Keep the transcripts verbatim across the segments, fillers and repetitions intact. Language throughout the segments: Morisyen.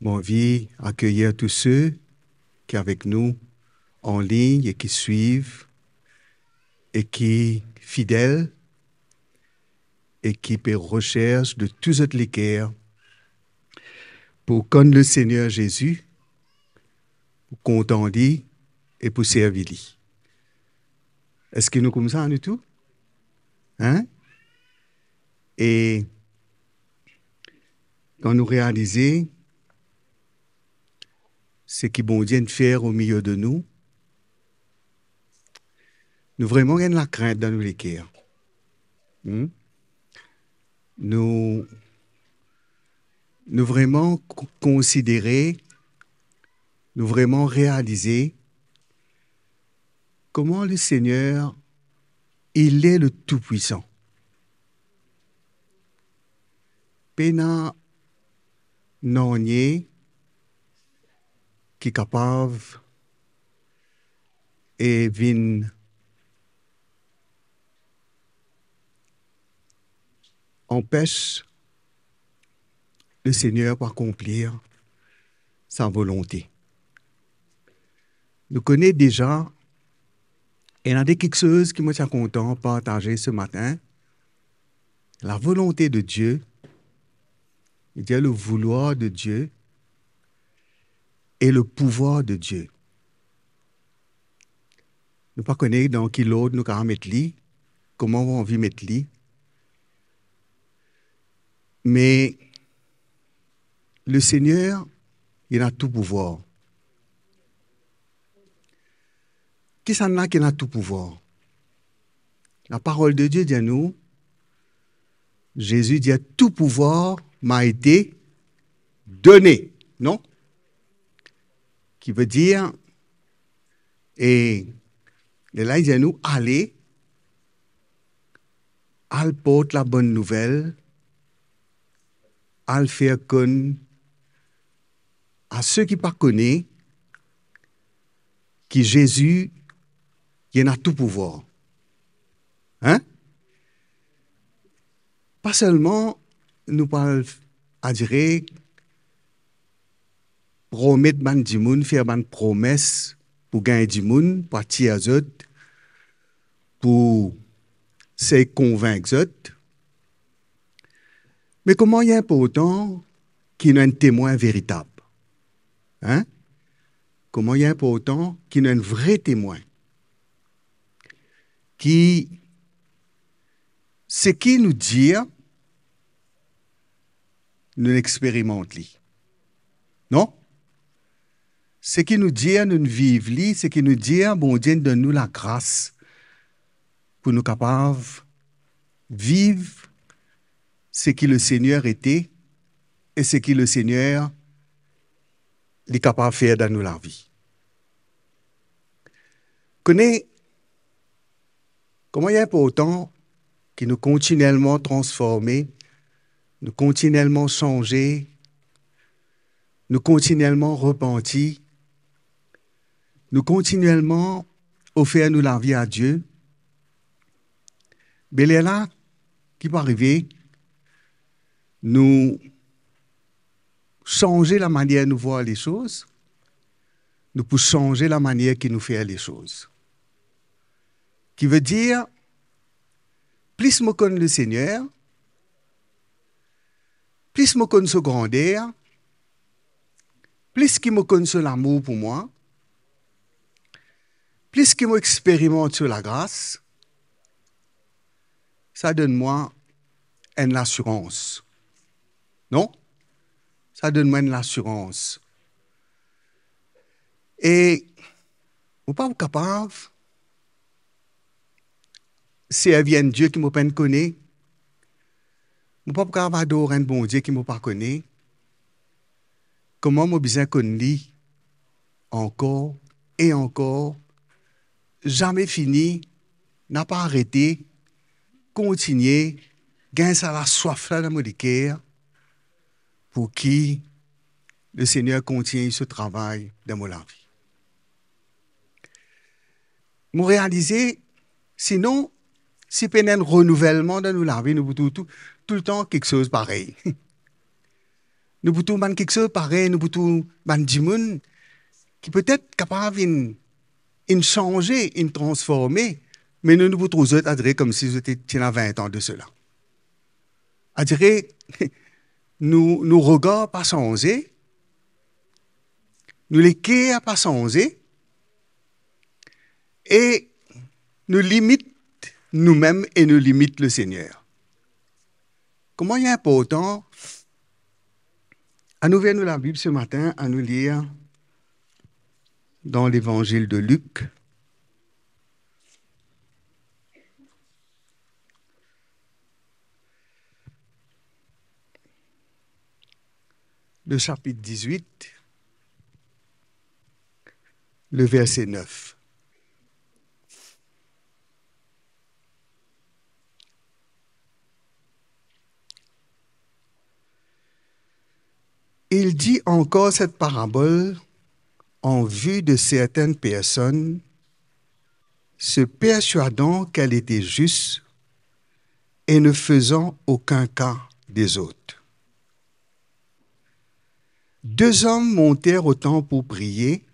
Mo anvi akeyir tou se ki avek nou an lign e ki swiv e ki fidel e ki pe resers de tou zot leker pou konn Lesegner Zezi, pou kontan li e pou servi li. Eski nou koumsa, nou tou? Hein? E kan nou realize seki Bondie inn fer o milie de nou, nou vreman gagn lakrint dan nou leker. Hmm? Nou, nou vreman ko-, konsidere, nou vreman realize kouma Lesegner, il est le Tout-Puissant. Pena nanye ki kapav e vinn anpes Lesegner pou akonplir sa volonte. Nou kone deza, ena de kiksoz ki mo ti a kontan partaze se matin, la volonte de Die, vedir le vouloir de Die e le pouvwar de Die. Nou pa kone dan ki lord nou kapav met li, kouma ou anvi met li. Me Lesegner, li ena tou pouvwar. Kisannla ki ena tou pouvwar? Laparol de Die dir nou, Zezi dir, tout pouvoir m'a été donné, non? Ki vedir, e, e la li dir nou, ale, al port labonn nouvel, al fer konn a seki pa kone ki Zezi, li ena tou pouvwar. Hein? Pa selman nou pou al adire, promet bann dimoun, fer bann promes pou gagn dimoun, pou atir zot, pou sey konvink zot. Me kouma li inportan ki nou enn temwin veritab? Hein? Kouma li inportan ki nou enn vre temwin? Ki seki nou dir, nou experimant li. Non? Seki nou dir, nou viv li, seki nou dir, Bondie donn nou lagras pou nou kapav viv seki Lesegner ete e seki Lesegner li kapav fer dan nou lavi. Kone, kouma li inportan ki nou kontinielman transforme, nou kontinielman sanze, nou kontinielman repanti, nou kontinielman ofer nou lavi a Die. Be lerla, ki pou arive? Nou sanze lamanier nou vwar lesoz, nou pou sanze lamanier ki nou fer lesoz. Ki vedir, plis mo konn Lesegner, plis mo konn so grander, plis ki mo konn so lamour pou mwa, plis ki mo experimant so lagras, sa donn mwa enn lasirans. Non? Sa donn mwa enn lasirans. E mo pa kapav servi enn Die ki mo pa'nn kone. Mo pa pou kapav ador enn Bondie ki mo pa kone. Kouma mo bizin konn li ankor e ankor, zame fini, napa arete, kontinie gagn sa laswaf la dan mo leker, pou ki Lesegner kontinie so travay dan mo lavi. Mo realize, sinon, si pena enn renouvelman dan nou lavi, nou pou tou, tou, toultan kiksoz parey. Nou pou trouv bann kiksoz parey, nou pou trouv bann dimoun ki petet kapav inn, inn sanze, inn transforme, me nou, nou pou trouv zot, andire koumsi zot ti ena vin an de sela. Andire nou, nou regar pa sanze, nou leker pa sanze, e nou limit noumem e nou limit Lesegner. Kouma li inportan, annou ouver nou Labib se matin, annou lir dan Levanzil de Lik, le sapit dizwit, le verse nef. Il dit encore cette parabole en vue de certaines personnes, se persuadant qu'elle était juste et ne faisant aucun cas des autres. Deux hommes montèrent au temple pour prier,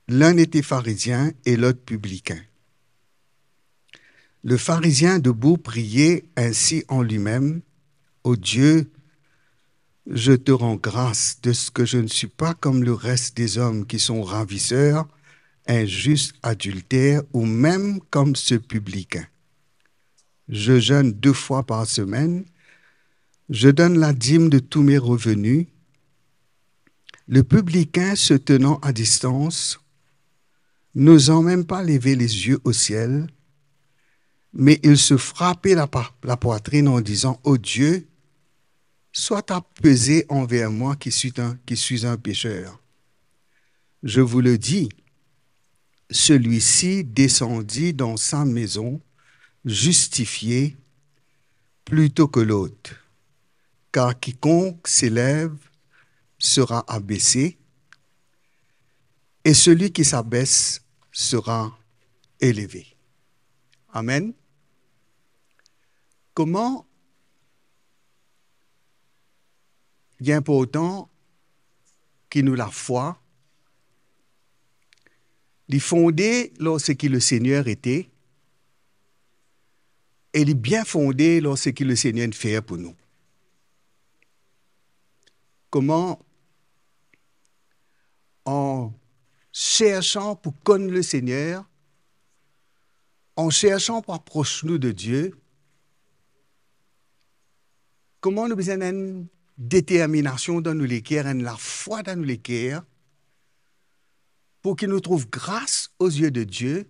l'un était pharisien et l'autre publicain. Le pharisien debout priait ainsi en lui-même : « Ô Dieu, je te rends grâce de ce que je ne suis pas comme le reste des hommes qui sont ravisseurs, injustes, adultères ou même comme ce publicain. Je jeûne deux fois par semaine, je donne la dîme de tous mes revenus. » Le publicain, se tenant à distance, n'osant même pas lever les yeux au ciel, mais il se frappait la pa-, la poitrine en disant : « Ô Dieu, sois apaisé envers moi qui suis un, qui suis un pécheur. » Je vous le dis, celui-ci descendit dans sa maison justifié plutôt que l'autre. Car quiconque s'élève sera abaissé, et celui qui s'abaisse sera élevé. Amen. Kouma li inportan ki nou lafwa, li fonde lor seki Lesegner ete, e li bien fonde lor seki Lesegner inn fer pou nou. Kouma, an sersan pou konn Lesegner, an sersan pou apros nou de Die, kouma nou bizin enn determinasion dan nou leker, enn lafwa dan nou leker, pou ki nou trouv gras o zie de Die,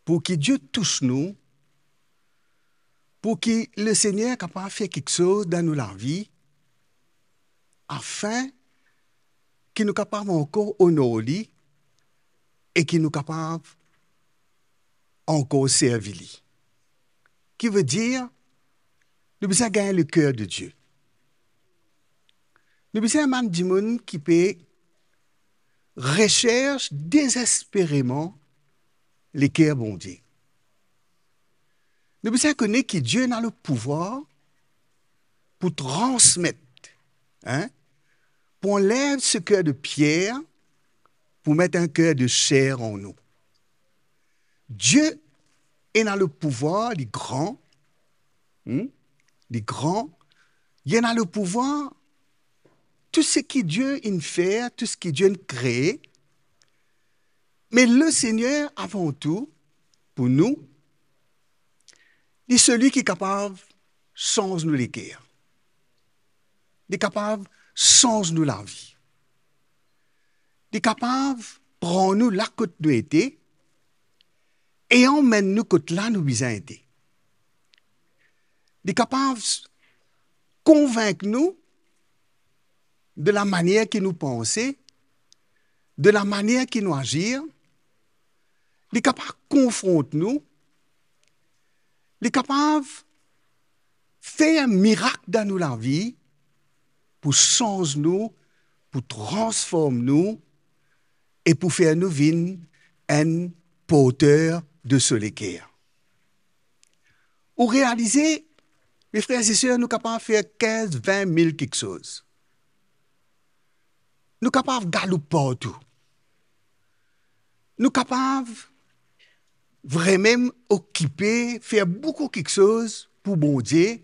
pou ki Die tous nou, pou ki Lesegner kapav fer kiksoz dan nou lavi, afin ki nou kapav ankor onor li e ki nou kapav ankor servi li. Ki vedir, nou bizin gagn leker de Die. Nou bizin bann dimoun ki pe resers dezespereman leker Bondie. Nou bizin kone ki Die ena lepouvwar pou transmet, hein, pou anlev se ker de pier, pou met enn ker de ser an nou. Die ena lepouvwar, li gran, hmm? Li gran, li ena lepouvwar, tou seki Die inn fer, tou seki Die inn kree, me Lesegner, avan tou, pou nou, li selwi ki kapav sanz nou leker. Li kapav sanz nou lavi. Li kapav pran nou la kot nou ete e anmenn nou kot la nou bizin ete. Li kapav s-, konvink nou de lamanier ki nou panse, de lamanier ki nou azir. Li kapav konfront nou, li kapav fer mirak dan nou lavi pou sanz nou, pou transform nou e pou fer nou vinn enn porter de so leker. Ou realize, Me frer e ser, nou kapav fer kinz, vin mil kiksoz. Nou kapav galoup partou. Nou kapav vremem okipe, fer boukou kiksoz pou Bondie.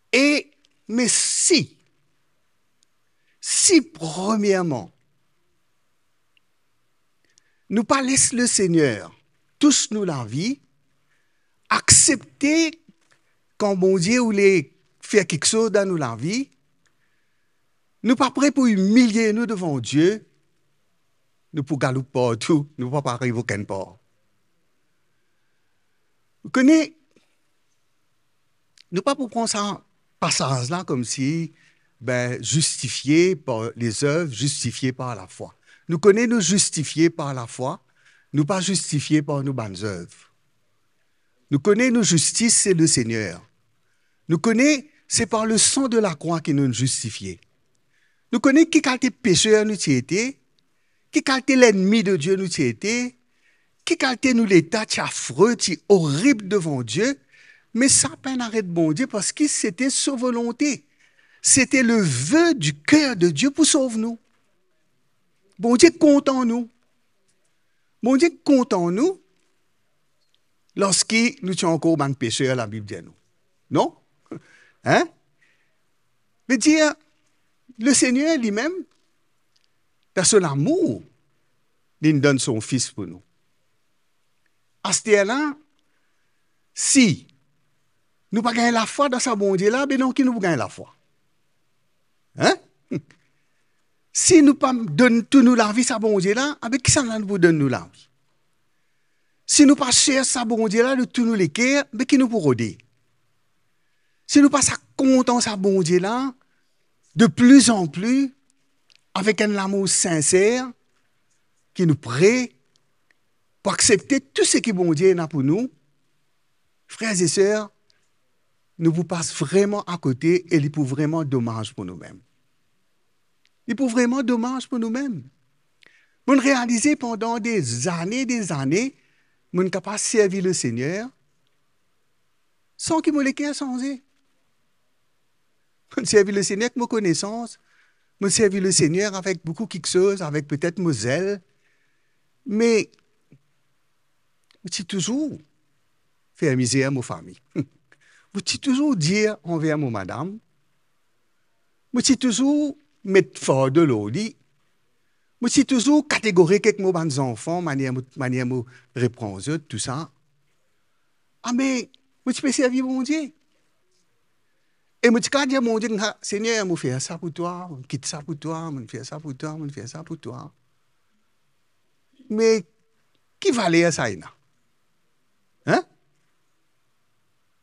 E, me si, si premierman, nou pa les Lesegner tous nou lavi, aksepte kan Bondie oule fer kiksoz dan nou lavi, nou pa pre pou imilie nou devan Die, nou pou galoup partou, nou pa pou ariv okenn par. Ou kone, nou pa pou pran sa pasaz la koumsi, be, zistifie par lezev, zistifie par lafwa. Nou kone nou zistifie par lafwa, nou pa zistifie par nou bann zev. Nou kone nou zistis se Lesegner. Nou kone se par le sang de la croix ki nou zistifie. Nou kone ki kalite peser nou ti ete, ki kalite lennmi de Die nou ti ete, ki kalite nou leta ti afre, ti orib devan Die, me sa pa'nn aret Bondie, parski sete so volonte. Sete le ve du ker de Die pou sov nou. Bondie kontan nou. Bondie kontan nou, lorski nou ti ankor bann peser, Labib dir nou. Non? Hein? Vedir, Lesegner limem, dan so lamour, li donn so Fis pou nou. Aster la, si nou pa gagn lafwa dan sa Bondie la, be dan ki nou pou gagn lafwa? Hein? Si nou pa donn tou nou lavi sa Bondie la, abe kisannla nou pou donn nou lavi? Si nou pa sers sa Bondie la de tou nou leker, be ki nou pou rode? Si nou pa sa kontan sa Bondie la, de pli an pli, avek enn lamour sinser, ki nou pre pou aksepte tou seki Bondie ena pou nou, frer e ser, nou pou pas vreman akote e li pou vreman domaz pou noumem. Li pou vreman domaz pou noumem. Mo'nn realize pandan dezane, dezane, mo'nn kapav servi Lesegner san ki mo leker sanze. Mo'nn servi Lesegner ek mo konesans, mo'nn servi Lesegner avek boukou kiksoz, avek petet mo zel, me mo ti touzour fer mizer mo fami. Mo ti touzour dir anver mo madam, mo ti touzour met fardo lor li, mo ti touzour kategorik ek mo bann zanfan, manier mo, manier mo repran zot, tou sa. Ah, me mo ti pe servi Bondie. E mo ti kapav dir Bondie, "Ah, Segner, mo fer sa pou twa, mo kit sa pou twa, mo fer sa pou twa, mo fer sa pou twa." Me ki valer sa ena? Hein?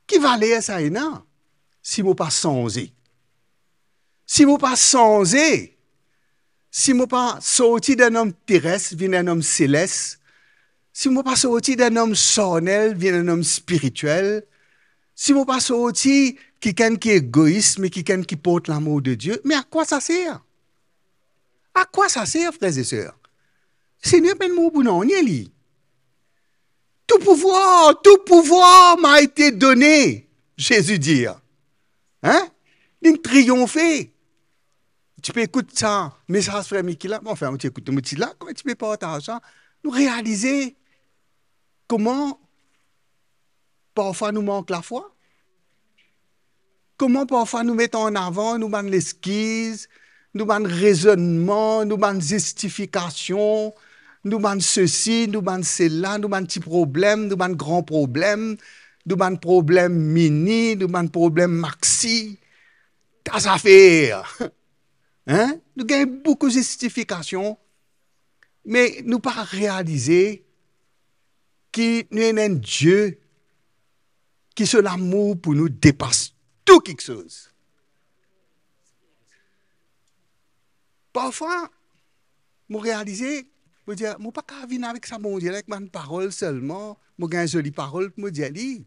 Ki valer sa ena si mo pa sanze? Si mo pa sanze, si mo pa sorti dan enn om teres, vinn enn om seles, si mo pa sorti dan enn om sarnel, vinn enn om spiritiel, si mo pa sorti kikenn ki egois, me kikenn ki port lamour de Die, me a kwa sa ser? A kwa sa ser, frer e ser? Segner pa'nn mor pou nanye li. Tout pouvoir, tout pouvoir m'a été donné, Zezi dir. Hein? Li triyonfe. Ti pe ekout sa mesaz frer Miki la, bon, anfin, mo ti ekout, mo ti la, kan ti pe partaz sa, nou realize kouma parfwa nou mank lafwa? Kouma parfwa nou met an avan nou bann leskiz, nou bann rezonnman, nou bann zistifikasion, nou bann sesi, nou bann sela, nou bann ti problem, nou bann gran problem, nou bann problem mini, nou bann problem maxi, ta zafer. Hein? Nou gagn boukou zistifikasion, me nou pa realize ki nou ena enn Die ki so lamour pou nou depas tou kiksoz. Parfwa, mo realize, mo dir, mo pa kapav vinn avek sa Bondie la ek bann parol selman, mo gagn zoli parol pou mo dir li.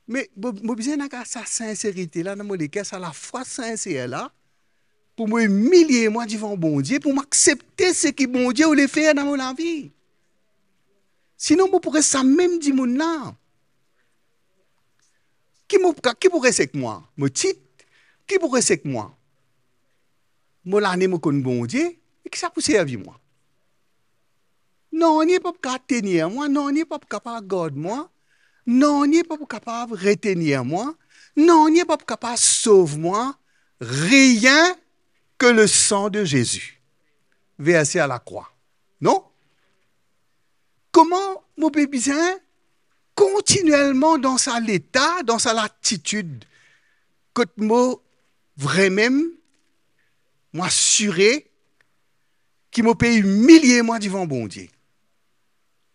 Me mo, mo bizin ena sa sinserite la dan mo leker, sa lafwa sinser la, pou mo imilie mwa divan Bondie, pou mo aksepte seki Bondie oule fer dan mo lavi. Sinon, mo pou res sa mem dimoun la. Ki mo, ki pou res ek mwa? Mo tit? Ki pou res ek mwa? Mo lane mo konn Bondie, e ki sa pou servi mwa? Nanye pa pou kapav tenir mwa, nanye pa pou kapav gard mwa, nanye pa pou kapav retenir mwa, nanye pa pou kapav sov mwa, rien que le sang de Jésus versé à la croix. Non? Kouma mo pe bizin kontinyelman dan sa leta, dan sa latitid, kot mo vremem, mo asire ki mo pe imilie mwa divan Bondie.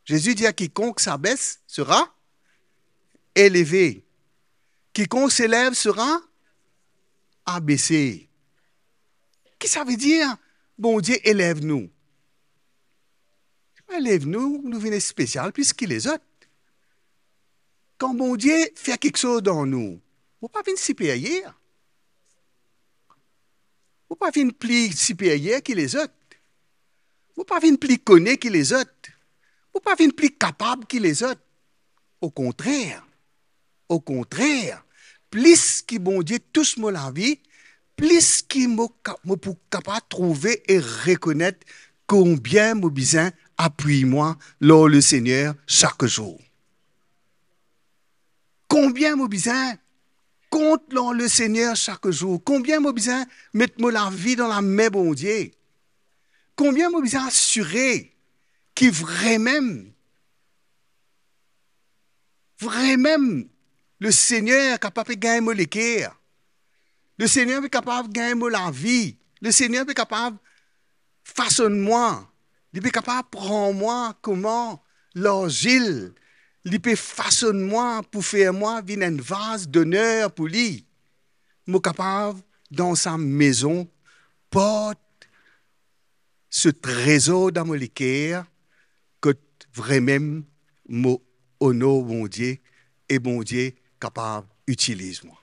Zezi dir, "Kikonk s'abaisse sera élevé, kikonk s'élève sera abaissé." Ki sa ve dir, Bondie elev nou? Elev nou, nou vinn spesial plis ki lezot. Kan Bondie fer kiksoz dan nou, mo pa vinn siperyer. Mo pa vinn pli siperyer ki lezot. Mo pa vinn pli kone ki lezot. Mo pa vinn pli kapab ki lezot. Okontrer, okontrer, plis ki Bondie tous mo lavi, plis ki mo ka-, mo pou kapav trouve e rekonet konbien mo bizin apiy mwa lor Lesegner sak zour. Konbien mo bizin kont lor Lesegner sak zour? Konbien mo bizin met mo lavi dan lame Bondie? Konbien mo bizin asire ki vremem, vremem, Lesegner kapav pe gagn mo leker? Lesegner pe kapav gagn mo lavi? Lesegner pe kapav fasonn mwa, li pe kapav pran mwa kouma larzil, li pe fasonn mwa pou fer mwa vinn enn vaz doner pou li. Mo kapav dan sa mezon port se trezor dan mo leker, kot vremem mo onor Bondie e Bondie kapav itiliz mwa.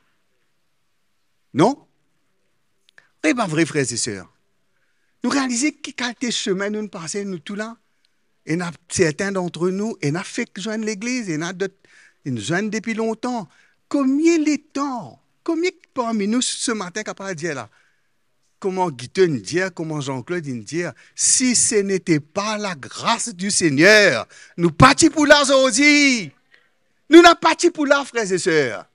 Non? Wi, pa vre, frer e ser? Nou realize ki kalite sime nou pase, nou tou la? Ena sertin dantre nou, ena fek zwenn legliz, ena dot inn zwenn depi lontan. Komie letan, komie parmi nou se matin kapav dir la, kouma Guito inn dir, kouma Jean-Claude inn dir, "Si ce n'était pas la grâce du Seigneur, nou pa ti pou la zordi." Nou napa ti pou la, frer e ser.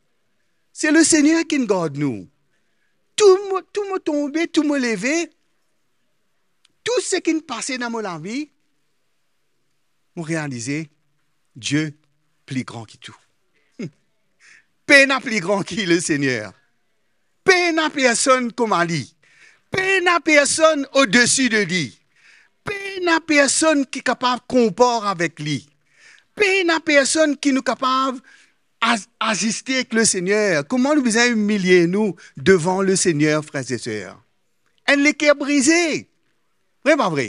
Se Lesegner ki'nn gard nou. Tou mo, tou mo tonbe, tou mo leve, tou seki'nn pase dan mo lavi, mo realize Die pli gran ki tou. Pena pli gran ki Lesegner. Pena personn kouma li. Pena personn odesi de li. Pena personn ki kapav konpar avek li. Pena personn ki nou kapav az-, aziste ek Lesegner. Kouma nou bizin imilie nou devan Lesegner, frer e ser? Enn leker brize. Vre pa vre?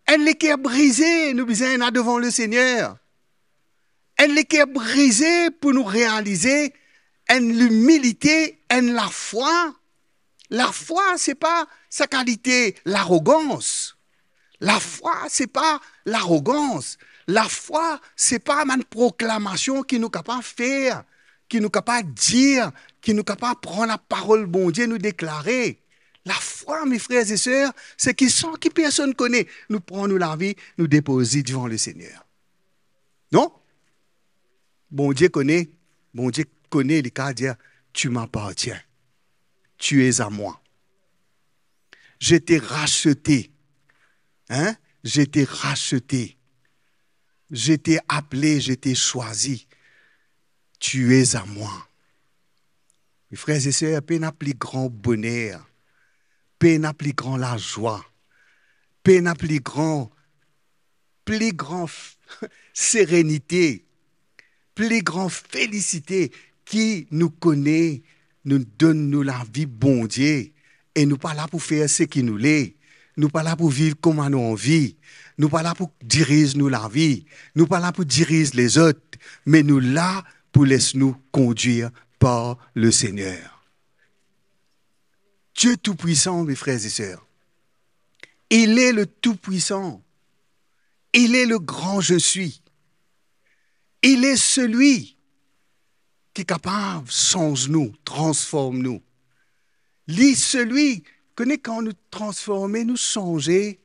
Enn leker brize nou bizin ena devan Lesegner. Enn leker brize pou nou realize enn limilite, enn lafwa. Lafwa, se pa sa kalite larogans. Lafwa, se pa larogans. Lafwa, se pa bann proklamasion ki nou kapav fer, ki nou kapav dir, ki nou kapav pran laparol Bondie, nou deklare. Lafwa, me frer e ser, se ki san ki personn kone, nou pran nou lavi, nou depoz li devan Lesegner. Non? Bondie kone, Bondie kone, li kapav dir, "Tu m'appartiens. Tu es à moi. Je t'ai racheté. Hein? Je t'ai racheté. Je t'ai appelé, je t'ai choisi. Tu es à moi." Me frer e ser, pena pli gran boner, pena pli gran lazwa, pena pli gran, pli gran f-, serenite, pli gran felisite ki nou kone nou donn nou lavi Bondie, e nou pa la pou fer seki nou le, nou pa la pou viv kouma nou anvi, nou pa la pou diriz nou lavi, nou pa la pou diriz lezot, me nou la pou les nou kondwir par Lesegner. Dieu Tout-Puissant, mes frères et sœurs, il est le Tout-Puissant. Il est le grand je suis. Il est celui ki kapav sanz nou, transform nou. Li, selwi, kone kan nou transforme, nou sanze,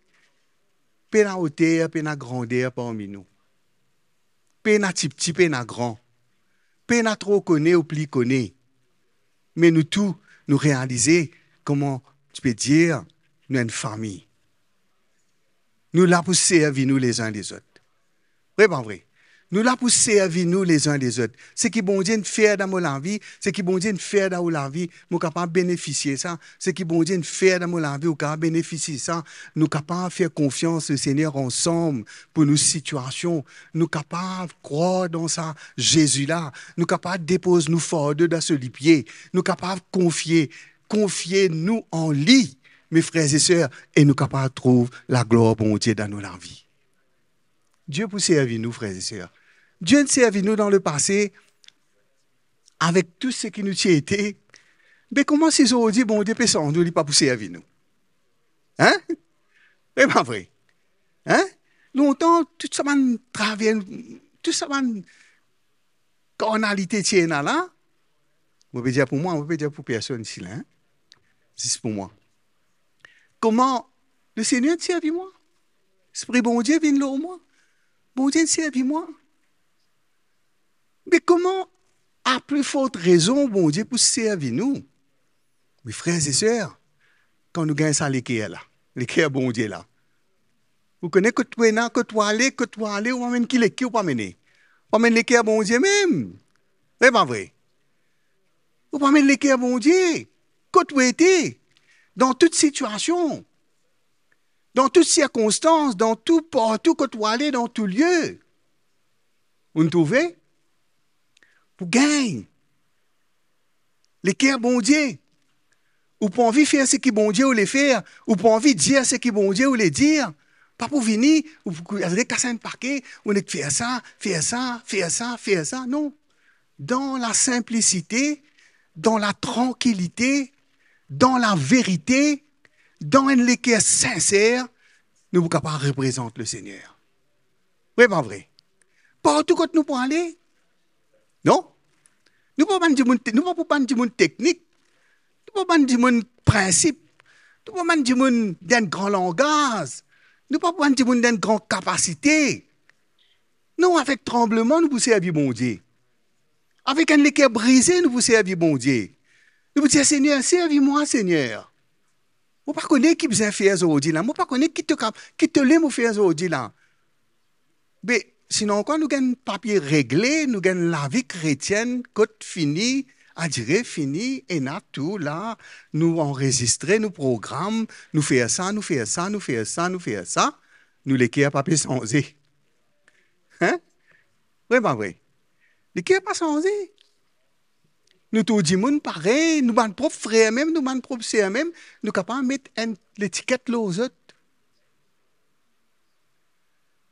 pena oter, pena grander parmi nou. Pena tipti, pena gran. Pena tro kone ou pli kone. Me nou tou, nou realize kouma ti pe dir, nou enn fami. Nou la pou servi nou lezin lezot. Vre pa vre? Nou la pou servi nou lezin lezot. Seki Bondie inn fer dan mo lavi, seki Bondie inn fer dan ou lavi, mo kapav benefisie sa. Seki Bondie inn fer dan mo lavi, ou kapav benefisie sa. Nou kapav fer konfians Lesegner ansam pou nou sitiasion. Nou kapav krwar dan sa Zezi la. Nou kapav depoz nou fardo dan so lipie. Nou kapav konfie, konfie nou an li, me frer e ser, e nou kapav trouv laglwar Bondie dan nou lavi. Die pou servi nou, frer e ser. Die inn servi nou dan lepase avek tou seki nou ti ete. Be kouma si zordi Bondie pe sanz nou, li pa pou servi nou? Hein? Vre pa vre? Hein? Lontan, tou sa bann traver, tou sa bann karnalite ti ena la, mo pe dir pou mwa, mo pe dir pou personn isi la, hein? Zis pou mwa. Kouma Lesegner ti servi mwa? Lespri Bondie vinn lor mwa. Bondie inn servi mwa. Me kouma, a pli fort rezon, Bondie pou servi nou? Me frer e ser, kan nou gagn sa leker la, leker Bondie la, ou kone kot ou ena, kot ou ale, kot ou ale, ou amenn ki leker ou pou amene? Ou amenn leker Bondie mem. Vre pa vre? Ou pou amenn leker Bondie kot ou ete, dan tou sitiasion, dan tou sirkonstans, dan tou, partou kot ou ale, dan tou lie. Ou trouve? Pou gagn leker Bondie. Ou pou anvi fer seki Bondie oule fer, ou pou anvi dir seki Bondie oule dir. Pa pou vini, ou pou nek kas enn pake, ou nek fer sa, fer sa, fer sa, fer sa. Non. Dan lasinplisite, dan latrankilite, dan laverite, dan enn leker sinser, nou pou kapav reprezant Lesegner. Vre pa vre? Partou kot nou pou ale, non? Nou pa bann dimoun te-, nou pa pou bann dimoun teknik, nou pa bann dimoun prinsip, nou pa bann dimoun dan enn gran langaz, nou pa pou bann dimoun dan enn gran kapasite. Non, avek tranbleman nou pou servi Bondie. Avek enn leker brize nou pou servi Bondie. Nou pou dir, Segner, servi mwa, Segner. Mo pa kone ki bizin fer zordi la. Mo pa kone ki to kap-, ki to le mo fer zordi la. Be, sinon ankor nou gagn papie regle, nou gagn lavi kretienn, kot fini, adire fini, ena tou la, nou anrezistre, nou program, nou fer sa, nou fer sa, nou fer sa, nou fer sa. Nou leker pa pe sanze. Hein? Vre pa vre? Leker pa sanze. Nou tou dimoun parey, nou bann prop frer mem, nou bann prop ser mem, nou kapav met enn letiket lor zot.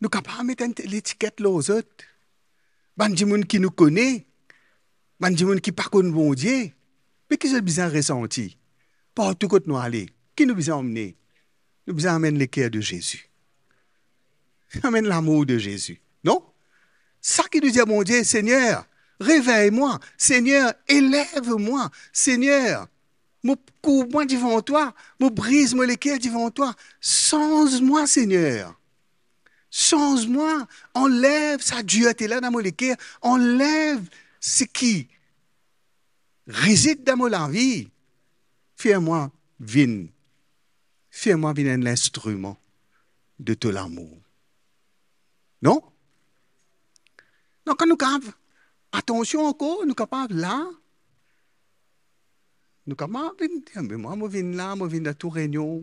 Nou kapav met enn letiket lor zot. Bann dimoun ki nou kone, bann dimoun ki pa konn Bondie, me ki zot bizin resanti? Partou kot nou ale, ki nou bizin amne? Nou bizin amenn leker de Zezi. Amenn lamour de Zezi, non? Sa ki nou dir Bondie, Segner, revey mwa, Segner, elev mwa, Segner, mo kourb mwa divan twa, mo briz mo leker divan twa, sanz mwa, Segner. Sanz mwa, anlev sa dirte la dan mo leker, anlev seki rizid dan mo lavi, fer mwa vinn, fer mwa vinn enn linstriman de to lamour. Non? Donk, kan nou kapav, atansion ankor, nou kapav la, nou kapav vinn, me mwa, mo vinn la, mo vinn dan tou reynion.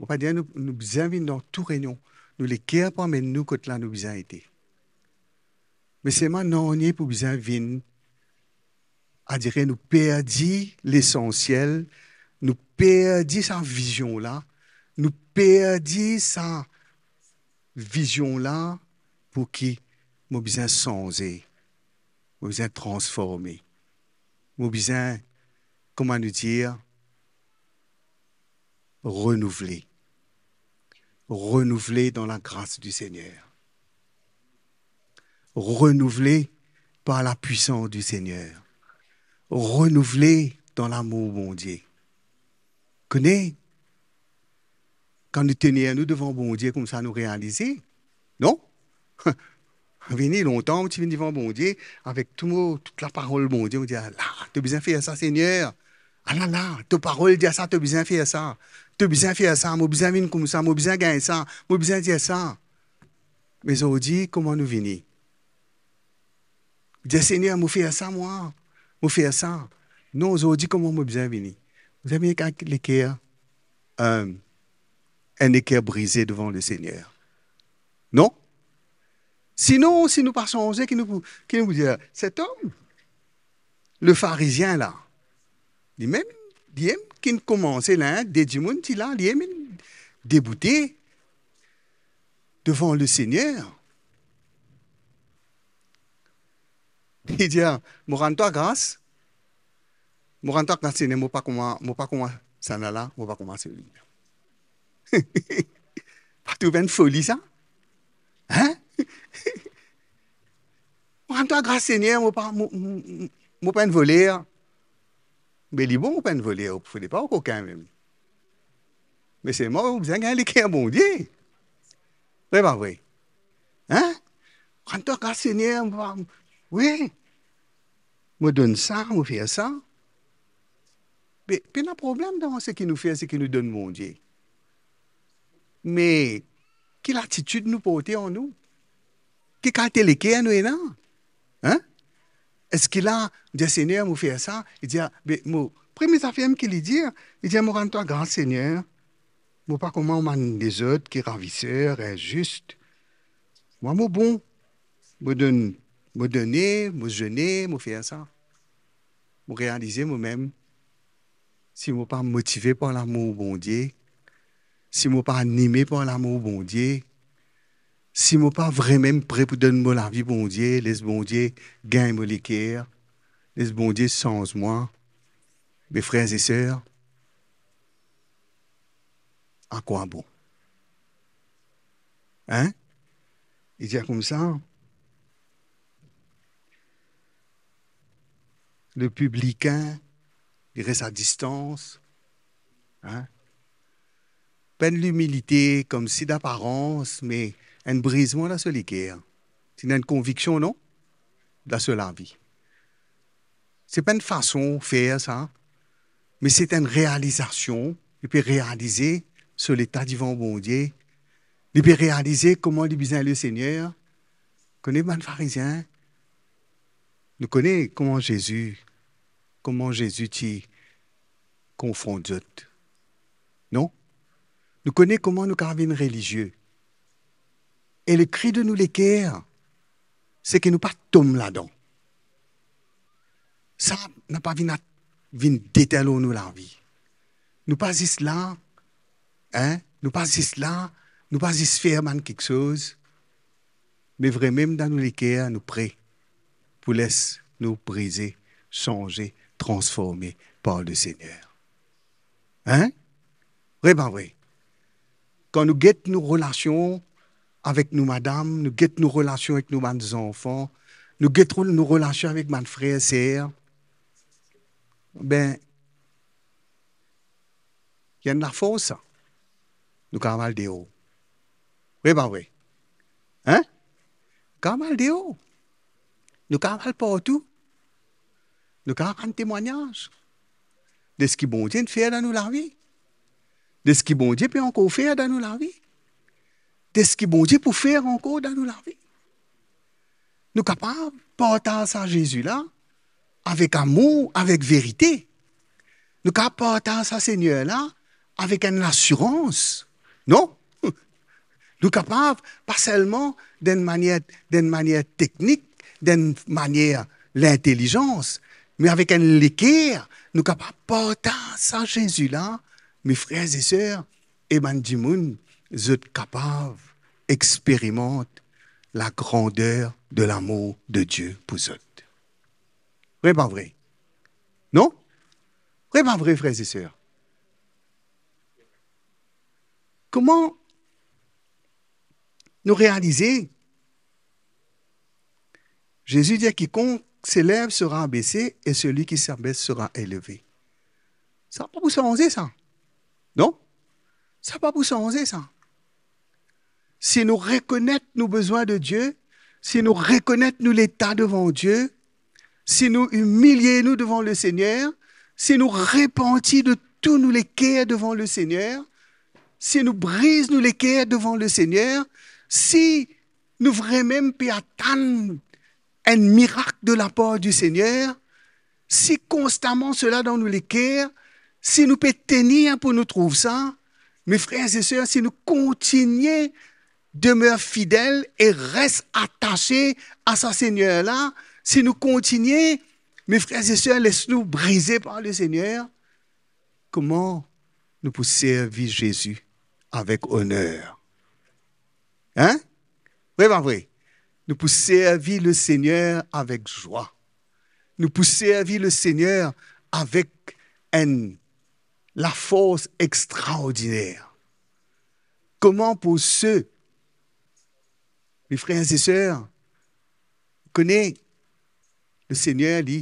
Mo pa dir nou, nou bizin vinn dan tou reynion. Nou leker pou amenn nou kot la nou bizin ete. Me selman nanye pou bizin vinn, adire nou perdi lesansiel, nou perdi sa vizion la, nou perdi sa vizion la, pou ki mo bizin sanze, mo bizin transforme, mo bizin, kouma nou dir, renouvle. Renouvle dans la grâce du Seigneur. Renouvle par la puissance du Seigneur, renouvle dan lamour Bondie. Kone, kan nou tenir nou devan Bondie koumsa, nou realize, non? Vini lontan, mo ti vinn devan Bondie avek tou mo, tou laparol Bondie, mo dir, "Ala, to bizin fer sa, Segner. Ala la, to parol dir sa, to bizin fer sa. To bizin fer sa, mo bizin vinn koumsa, mo bizin gagn sa, mo bizin dir sa." Me zordi, kouma nou vini? Dir, "Segner, mo fer sa, mwa, mo fer sa." Non, zordi, kouma mo bizin vini? Mo bizin vini avek leker, euh, enn leker brize devan Lesegner. Non? Sinon, si nou pa sanze, ki nou pou, ki nou pou dir? Set om, le Farizien la, limem, limem ki koumans la, de dimoun ti la, limem deboute devan Lesegner. Li dir, "Mo rann twa gras, mo rann twa gras, Segner, mo pa kouma, mo pa kouma sannla, mo pa kouma seli." Pa trouv enn foli sa? Hein? "Mo rann twa gras, Segner, mo pa, mo, mo, mo pa enn voler." Be li bon, ou pa enn voler, ou fode pa ou kokin mem. Me selman ou bizin gagn leker Bondie. Vre pa vre? Hein? "Rann twa gras, Segner, mo pa, wi, mo donn sa, mo fer sa." Be, pena problem dan seki nou fer, seki nou donn Bondie. Me ki latitid nou porte an nou? Ki kalite leker nou ena? Hein? Eski la, dir, "Segner, mo fer sa," li dir, be, mo, premie zafer ki li dir, li dir, "Mo rann twa gras, Segner. Mo pa kouma bann lezot ki raviser, inzis. Mwa, mo bon. Mo donn, mo done, mo zene, mo fer sa." Mo realize momem, si mo pa motive par lamour Bondie, si mo pa anime par lamour Bondie, si mo pa vremem pre pou donn mo lavi Bondie, les Bondie gagn mo leker, les Bondie sanz mwa, me frer e ser, a kwa bon? Hein? Li dir koumsa, le piblikin, li res a distans, hein? Pa enn limilite, koumsi daparans, me enn brizman dan so leker. Ti ena enn konviksion, non? Dan so lavi. Se pa enn fason fer sa, me se enn realizasion. Li pe realize so leta devan Bondie. Li pe realize kouma li bizin Lesegner. Kone bann Farizien, nou kone kouma Zezi, kouma Zezi ti konfront zot. Non? Nou kone kouma nou kav vinn relizie. E lekri de nou leker, seki nou pa tom ladan. Sa napa vinn at-, vinn detenn lor nou lavi. Nou pa zis la, hein? Nou pa zis la, nou pa zis fer bann kiksoz, me vremem dan nou leker, nou pre pou les nou brize, sanze, transforme par Lesegner. Hein? Vre pa vre? Kan nou get nou relasion avek nou madam, nou get nou relasion avek nou bann zanfan, nou get nou relasion avek bann frer, ser, be, ena lafors sa. Nou kav al deor. Vre pa vre? Hein? Kav al deor. Nou kav al partou. Nou kav rann temwagnaz de seki Bondie inn fer dan nou lavi, de seki Bondie pe ankor fer dan nou lavi, de seki Bondie pou fer ankor dan nou lavi. Nou kapav partaz sa Zezi la avek amour, avek verite. Nou kapav partaz sa Segner la avek enn lasirans, non? Nou kapav, pa selman dan enn manier, dan enn manier teknik, dan enn manier lintelizans, me avek enn leker, nou kapav partaz sa Zezi la, me frer e ser, e bann dimoun, zot kapav experimant la grandeur de l'amour de Dieu pou zot. Vre pa vre? Non? Vre pa vre, frer e ser? Kouma nou realize Zezi dir, "Kikonk s'elèv sera abese e seli ki s'abes sera eleve." Sa pa pou sanze, sa. Non? Sa pa pou sanze, sa. Si nou rekonet nou bizin de Die, si nou rekonet nou leta devan Die, si nou imilie nou devan Lesegner, si nou repanti de tou nou leker devan Lesegner, si nou briz nou leker devan Lesegner, si nou vremem pe atann enn mirak de lapar di Segner, si konstaman sela dan nou leker, si nou pe tenir pou nou trouv sa, me frer e ser, si nou kontinie demer fidel e res atase a sa Segner la, si nou kontinie, me frer e ser, les nou brize par Lesegner, kouma nou pou servi Zezi avek oner? Hein? Vre pa vre? Nou pou servi Lesegner avek zwa. Nou pou servi Lesegner avek enn lafors extraordiner. Kouma pou se, me frer e ser, kone Lesegner, li,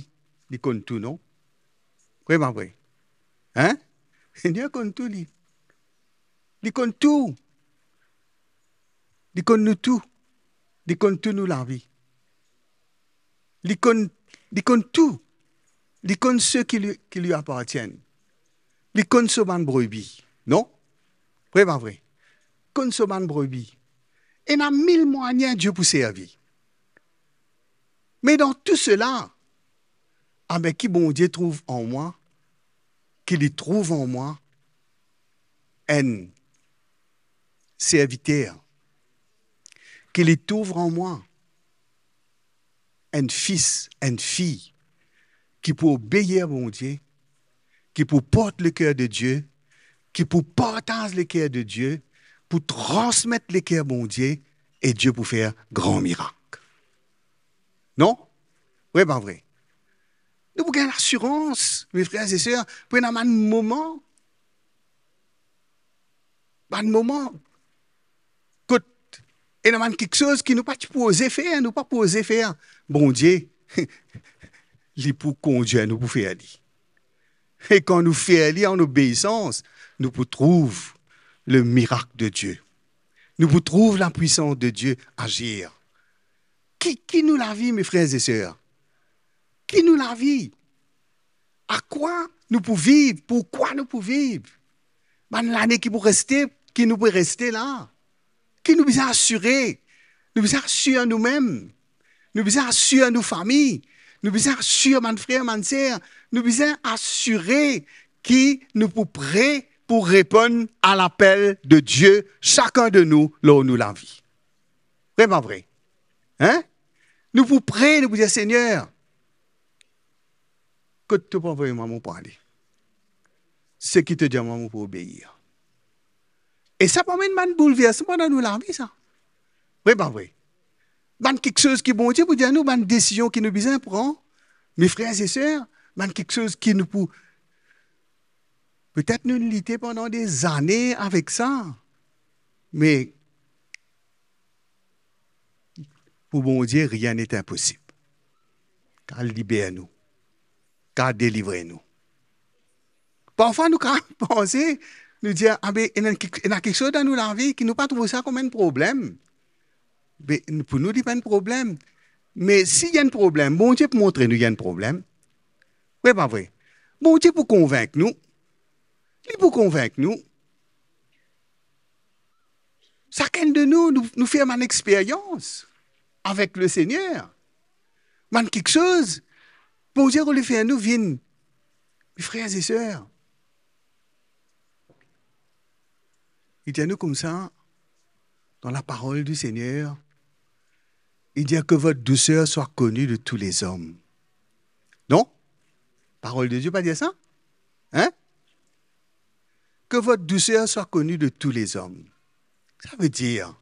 li konn tou, non? Vre pa vre? Hein? Lesegner konn tou, li. Li konn tou. Li konn nou tou. Li konn tou nou lavi. Li konn, li konn tou. Li konn se ki li, ki li apartienn. Li konn so bann brebi. Non? Vre pa vre? Konn so bann brebi. Ena mil mwayin Die pou servi. Me dan tou sela, abe ki Bondie trouv an mwa, ki li trouv an mwa enn serviter, ki li trouv an mwa enn fis, enn fi ki pou obeir Bondie, ki pou port leker de Die, ki pou partaz leker de Die, pou transmet leker Bondie, e Die pou fer gran mirak. Non? Vre pa vre? Nou pou gagn lasirans, me frer e ser, pou ena bann moman, bann moman kot ena bann kiksoz ki nou pa ti pou oze fer, nou pa pou oze fer. Bondie, li pou kondir nou pou fer li. E kan nou fer li an obeisans, nou pou trouv le mirak de Die. Nou pou trouv lapwisans de Die azir. Ki, ki nou lavi, me frer e ser? Ki nou lavi? A kwa nou pou viv? Poukwa nou pou viv? Bann lane ki pou reste, ki nou pou reste la, ki nou bizin asire? Nou bizin asir noumem. Nou bizin asir nou fami. Nou bizin asir bann frer, bann ser. Nou bizin asire ki nou pou pre pou reponn a lapel de Die, sakenn de nou, lor nou lavi. Vre pa vre? Hein? Nou pou pre, nou pou dir, Segner, kot to pou anvoy mwa, mo pou ale. Seki to dir mwa, mo pou obeir. E sa pou amenn bann boulversman dan nou lavi, sa. Vre pa vre? Bann kiksoz ki Bondie pou dir nou, bann desizion ki nou bizin pran, me frer e ser, bann kiksoz ki nou pou, petet nou lite pandan de zane avek sa, me pou Bondie, rien n'est impossible. Kapav liber nou, kapav delivre nou. Parfwa nou kapav panse, nou dir, "Abe, ena kik-, ena kiksoz dan nou lavi ki nou pa trouv sa kom enn problem." Be, pou nou, li pa enn problem. Me si ena enn problem, Bondie pou montre nou ena enn problem. Vre pa vre? Bondie pou konvink nou. Li pou konvink nou. Sakenn de nou, nou, nou fer bann experyans avek Lesegner. Bann kiksoz, Bondie pou li fer nou vinn, me frer e ser. Li dir nou koumsa, dan laparol di Segner, li dir, "Que votre douceur soit connue de tous les hommes." Non? Parol de Die pa dir sa? Hein? "Que votre douceur soit connue de tous les hommes." Sa ve dir,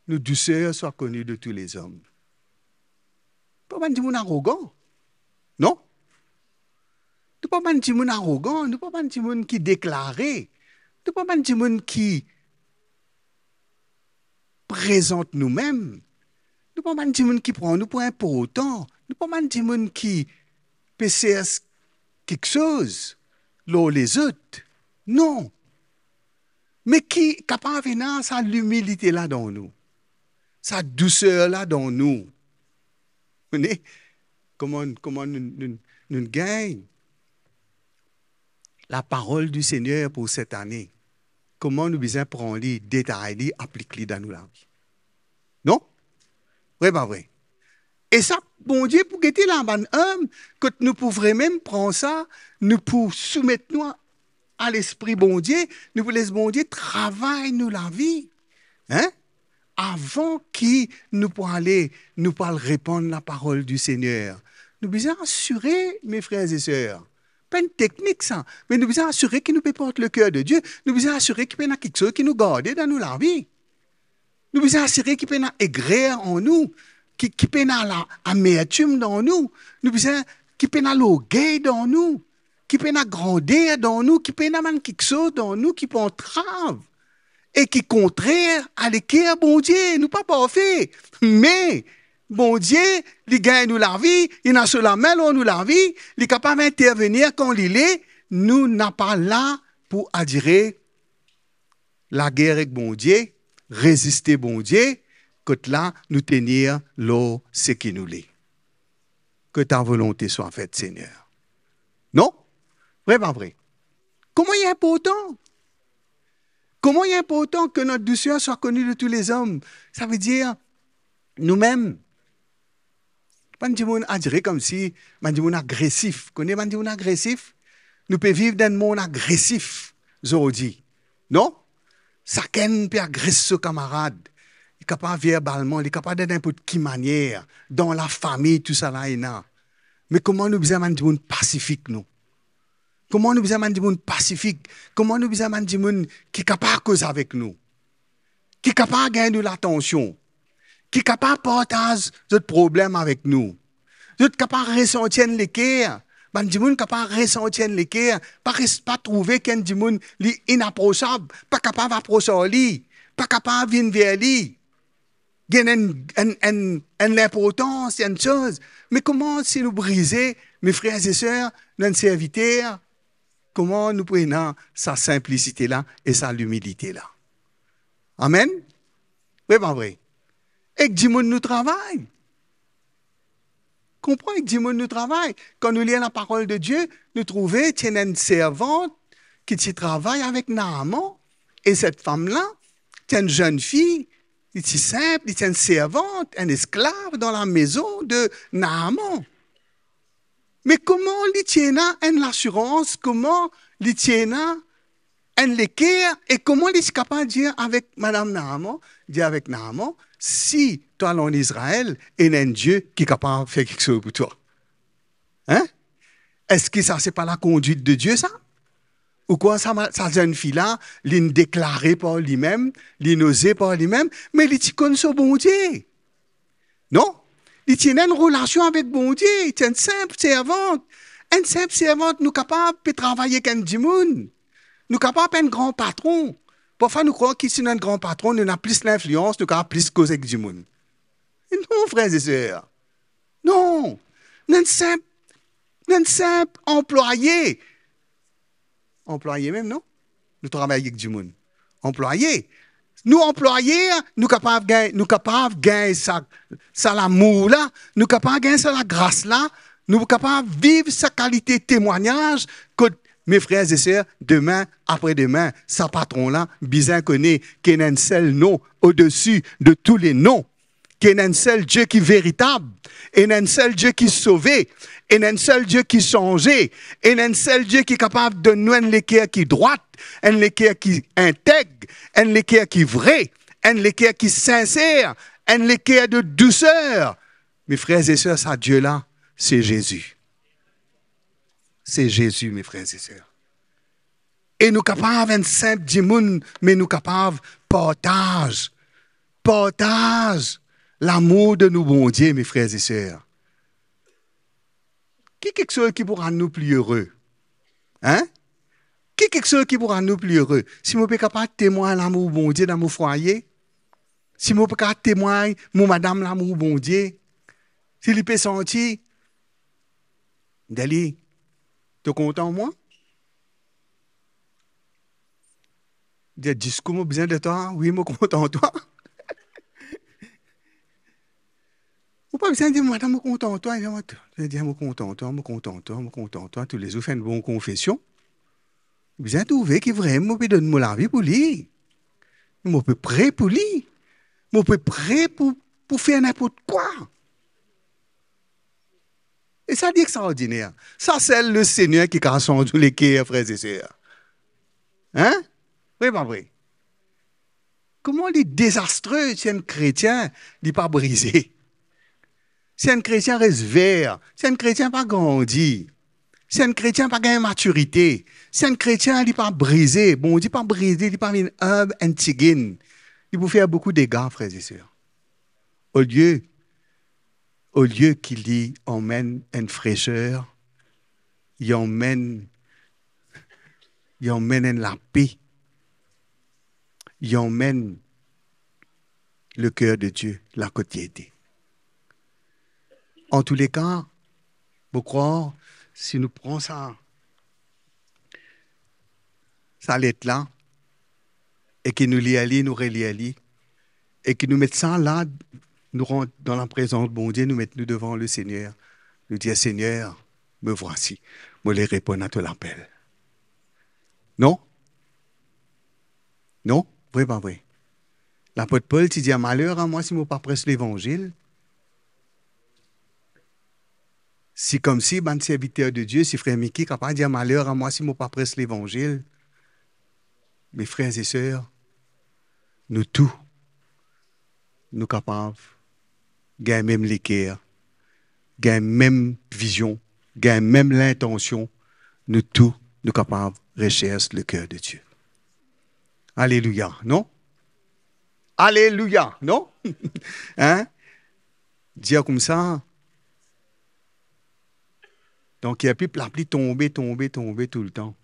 "Nos douceurs soient connues de tous les hommes." Pa bann dimoun arogan. Non? Nou pa bann dimoun arogan, nou pa bann dimoun ki deklare, nou pa bann dimoun ki prezant noumem, Nou pa bann dimoun ki pran nou pou inportan. Nou pa bann dimoun ki pe sers kiksoz lor lezot. Non. Me ki kapav ena sa limilite la dan nou, sa douser la dan nou. Konpran kouma, kouma nou, nou, nou gagn laparol di Segner pou set ane. Kouma nou bizin pran li, detay li, aplik li dan nou lavi. Non? Vre pa vre? E sa, Bondie pou gete la, bann inb, kot nou pou vremem pran sa, nou pou soumet nou a, a Lespri Bondie, nou pou les Bondie travay nou lavi. Hein? Avan ki nou pou ale, nou pou al repann laparol di Segner. Nou bizin asire, mes frères et sœurs. Pa enn teknik sa, me nou bizin asire ki nou pe port le cœur de Dieu. Nou bizin asire ki pena kiksoz ki nou garde dan nou lavi. Nou bizin asire ki pena egrer an nou, ki, ki pena la amertim dan nou. Nou bizin ki pena lorgey dan nou, ki pena grander dan nou, ki pena bann kiksoz dan nou ki pou antrav e ki kontrer a leker Bondie. Nou pa parfe, me Bondie, li gagn nou lavi, li ena so lame lor nou lavi, li kapav intervenir kan li le. Nou napa la pou adire lager ek Bondie, reziste Bondie, kot la nou tenir lor seki nou le. Que ta volonté soit faite, Seigneur. Non? Vre pa vre? Kouma li inportan? Kouma li inportan que notre douceur soit connue de tous les hommes? Savedir, noumem, bann dimoun, adire koumsi bann dimoun agresif. Kone bann dimoun agresif? Nou pe viv dan enn mond agresif zordi. Non? Sakenn pe agres so kamarad. Li kapav verbalman, li kapav dan ninport ki manier, dan lafami, tousala ena. Me kouma nou bizin bann dimoun pasifik, nou? Kouma nou bizin bann dimoun pasifik? Kouma nou bizin bann dimoun ki kapav koz avek nou, ki kapav gagn nou latansion, ki kapav partaz zot problem avek nou? Zot kapav resanti enn leker. Bann dimoun kapav resanti enn leker, pa res-, pa trouve ki enn dimoun li inaprosab, pa kapav apros ar li, pa kapav vinn ver li, gagn enn, enn, enn, enn linportans, enn soz. Me kouma si nou brize, mes frères et sœurs, nou enn serviter, kouma nou pou ena sa sinplisite la e sa limilite la? Amen? Vre pa vre? Ek dimoun nou travay. Konpran, ek dimoun nou travay. Kan nou lir laparol de Die, nou trouve ti ena enn servant ki ti travay avek Naaman, e set fam la ti enn zenn fi, li ti sinp, li ti enn servant, enn esklav dan lamezon de Naaman. Me kouma li ti ena enn lasirans, kouma li ti ena enn leker, e kouma li ti kapav dir avek madam Naaman, dir avek Naaman, "Si to al an Izrael, ena enn Die ki kapav fer kiksoz pou twa." Hein? Eski sa se pa lakondwit de Die, sa? Ou krwar sa ma-, sa zenn fi la, li'nn deklare par limem, li'nn oze par limem, me li ti konn so Bondie. Non? Li ti ena enn relasion avek Bondie, li ti enn sinp servant. Enn sinp servant, nou kapav pe travay ek enn dimoun. Nou kapav pa enn gran patron. Parfwa nou krwar ki si nou enn gran patron, nou ena plis linflians, nou kapav plis koz ek dimoun. Non, frères et sœurs. Non. Nou enn sinp, nou enn sinp anplwaye. Anplwaye mem, non? Nou travay ek dimoun. Anplwaye. Nou anplwaye, nou kapav gagn, nou kapav gagn sa, sa lamour la, nou kapav gagn sa lagras la, nou kapav viv sa kalite temwagnaz kot, mes frères et sœurs, demin, apre demin, sa patron la bizin kone ki ena enn sel non odesi de tou le non, ki ena enn sel Die ki veritab, ena enn sel Die ki sove, ena enn sel Die ki sanze, ena enn sel Die ki kapav donn nou enn leker ki drwat, enn leker ki integ, enn leker ki vre, enn leker ki sinser, enn leker de douser. Mes frères et sœurs, sa Die la, se Zezi. Se Zezi, mes frères et sœurs. E nou kapav enn sinp dimoun, me nou kapav partaz, partaz lamour de nou Bondie, mes frères et sœurs. Ki kiksoz ki pou rann nou pli ere? Hein? Ki kiksoz ki pou rann nou pli ere? Si mo pe kapav temwagn lamour Bondie dan mo fwaye, Si mo pe kapav temwagn mo madam lamour Bondie, si li pe santi, mo dir li, to kontan mwa? Dir, diskour mo bizin de twa, wi, mo kontan twa. Ou pa bizin dir, madam, mo kontan twa. Dir, mo kontan twa, mo kontan twa, mo kontan twa. Toulezour fer enn bon konfesion. Bizin trouve ki vremem mo pe donn mo lavi pou li. Mo pe pre pou li. Mo pe pre pou, pou fer ninport kwa. E sa li extraordiner. Sa, sel Lesegner ki kapav sanz leker, frer e ser. Hein? Vre pa vre? Kouma li dezastre si enn kretien, li pa brize? Si enn kretien res ver, si enn kretien pa grandi, si enn kretien pa gagn matirite, si enn kretien li pa brize, Bondie pa brize, li pa vinn inb enn tigit, li pou fer boukou dega, frer e ser. Olie, olie ki li anmenn enn freser, li anmenn, li anmenn enn lape, li anmenn leker de Die la kot li ete. Antouleka, mo krwar, si nou pran sa, sa let la, e ki nou lir li, nou relir li, e ki nou met sa la, nou rant dan laprezans Bondie, nou met nou devan Lesegner, nou dir, Segner, me vwasi, mo le reponn a to lapel. Non? Non? Vre pa vre? Lapot Pol ti dir, maler a mwa si mo pa pres levanzil. Si koumsi bann serviter de Die, si frer Miki kapav dir, maler a mwa si mo pa pres levanzil. Me frer e ser, nou tou, nou kapav gagn mem leker, gagn mem vizion, gagn mem lintansion, nou tou, nou kapav resers leker de Die. Alelouya, non? Alelouya, non? Hein? Dir koumsa, donk, li epli lapli tonbe, tonbe, tonbe toultan.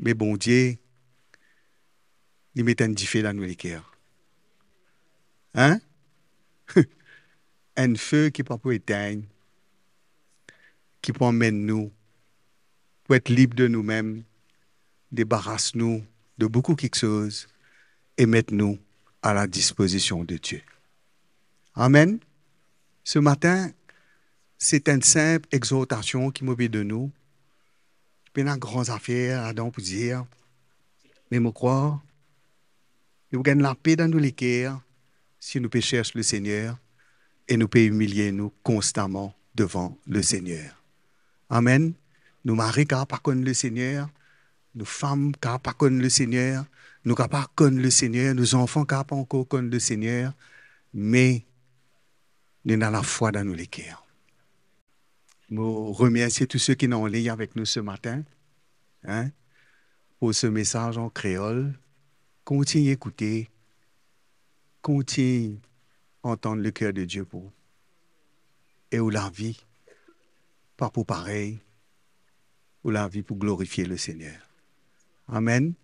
Me Bondie, li met enn dife dan nou leker. Hein? Enn fe ki pa pou etegn, ki pou amenn nou pou et lib de noumem, debaras nou de boukou kiksoz e met nou a la dispozision de Die. Amen. Se matin, se enn sinp exortasion ki mo pe donn nou. Pena gran zafer ladan pou dir, me mo krwar nou pou gagn lape dan nou leker si nou pe sers Lesegner e nou pe imilie nou konstaman devan Lesegner. Amen. Nou mari kapav pa konn Lesegner, nou fam kapav pa konn Lesegner, nou kapav pa konn Lesegner, nou zanfan kapav pa ankor konn Lesegner, me nou ena lafwa dan nou leker. Mo remersie tou seki ena anlign avek nou se matin, hein, pou se mesaz an kreol. Kontign ekoute, kontign antann leker de Die pou ou. E ou lavi pa pou parey, ou lavi pou glorifie Lesegner. Amen.